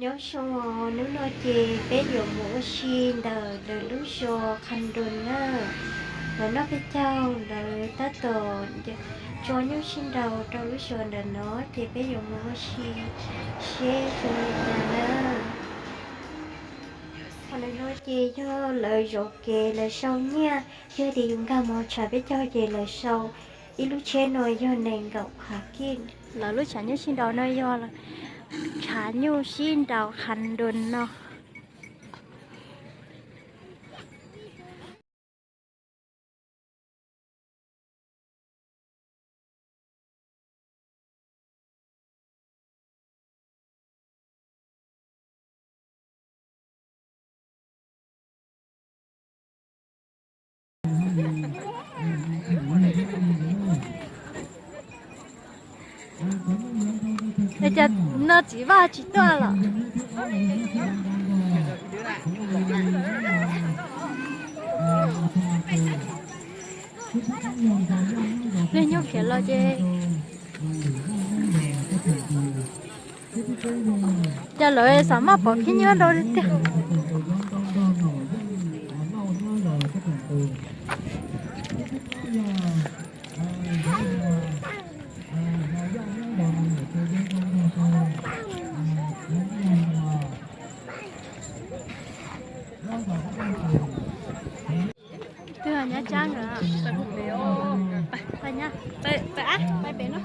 Nyob zoo, hnub no ces peb yuav mus ua si ntawm lawv lub zos Qhas Nroos na. Lawv noj peb caug, lawv tab tom tso nyuj sib nraus rau lub zos ntawm no ces peb yuav mus ua si seb zoo li cas na. Qhov ntawm no ces yog lawv zov kev lawv sau nyiaj, yog tias yus nkag mus tshav peb caug ces lawv sau ib lub tsheb no yog nees nkaum phav kij. Lawv lub tshav nyuj sib nraus no yog tshav nyuj sib nraus Qhas Nroos no. Es cas no txiv vaj tsis tuaj lawm? Niag nyuj khiav los ces cas lawv xav maj pom khib nyiab nrau tiag. Twb nyab tsab nkawd. Pais nyab, pais, pais ab, pais pem no.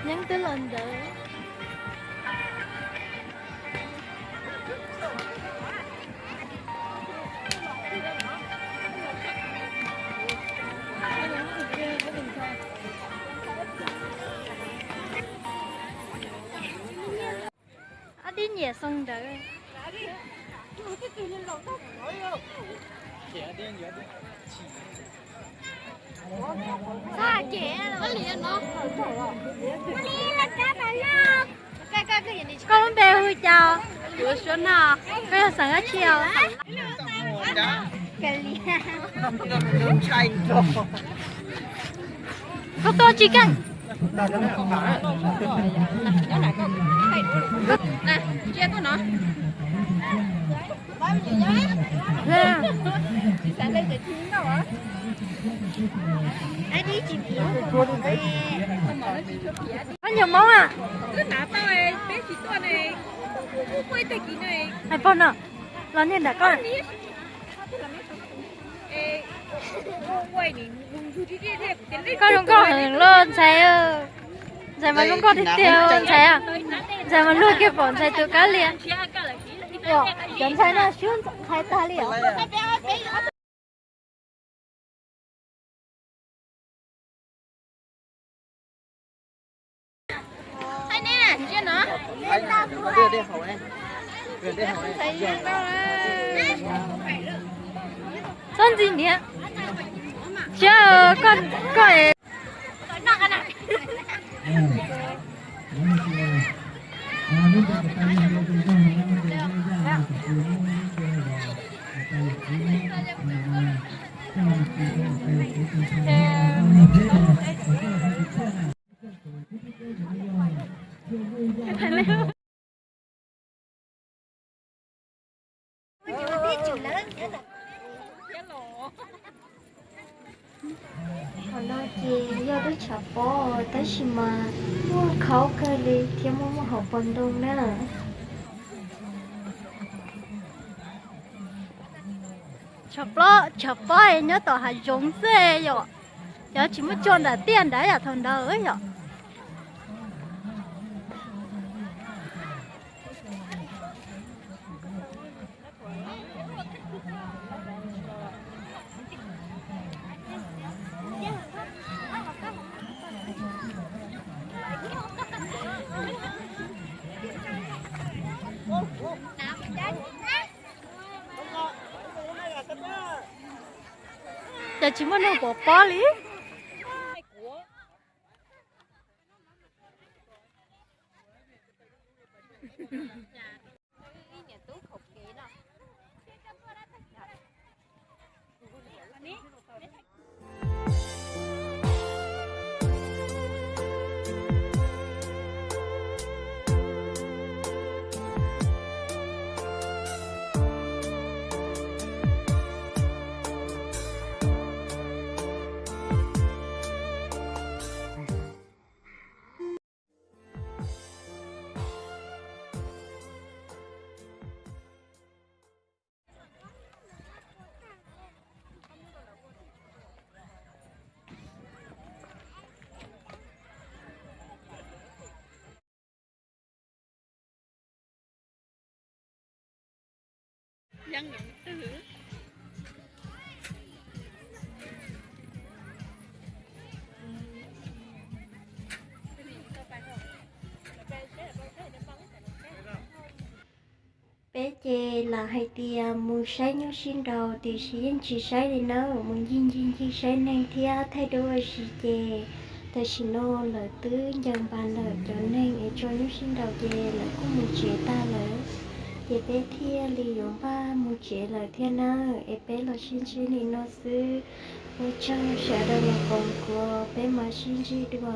Yeeb twb los ntawd. Ob tib nyiam xoo ntawd. Koj lub npe hu cas? Koj yog xeem dab tsi os? Koj tuaj tsis keej. Koj nyuag Hmoob a? Hais pog no, los niag nram koj. Koj zoo nkauj heev los ntxhais. Ntxhais mas zoo nkauj tiag tiag ntxhais. Ntxhais mas luag kiag pom ntxhais tus kab lias. Cov ntxhais no swb ntxhais tag li os. Txhob ntxim niam. Siab koj, koj es. Qhov no ces yog lub tshav pob tab sis mas muaj khaub kawg li thiab muaj muaj hauv paus ntoo na. Tshav pob, tshav pob nyob tom hav zoov xwb yom. Cov tsis muaj cua nram tiaj nrad yom, thaum ntawd yom. Ces tsis muaj neeg pov pob li. Peb ces lam hais tias mus saib nyuj sib nraus tiam sis yeej tsis saib li nawb, mus ncig ncig ncig saib neeg thiab thaij duab ua si ces tam sim no lawv twb ncaws npas lawm, cov neeg es tso nyuj sib nraus ces lawv kuj mus tsev tag lawm. Ces peb thiaj li yuav npaj mus tsev lawm thiab nawb, es peb los sib ntsib li no xwb. Ua tsaug sawv daws los koom kuv, peb mam sib ntsib dua.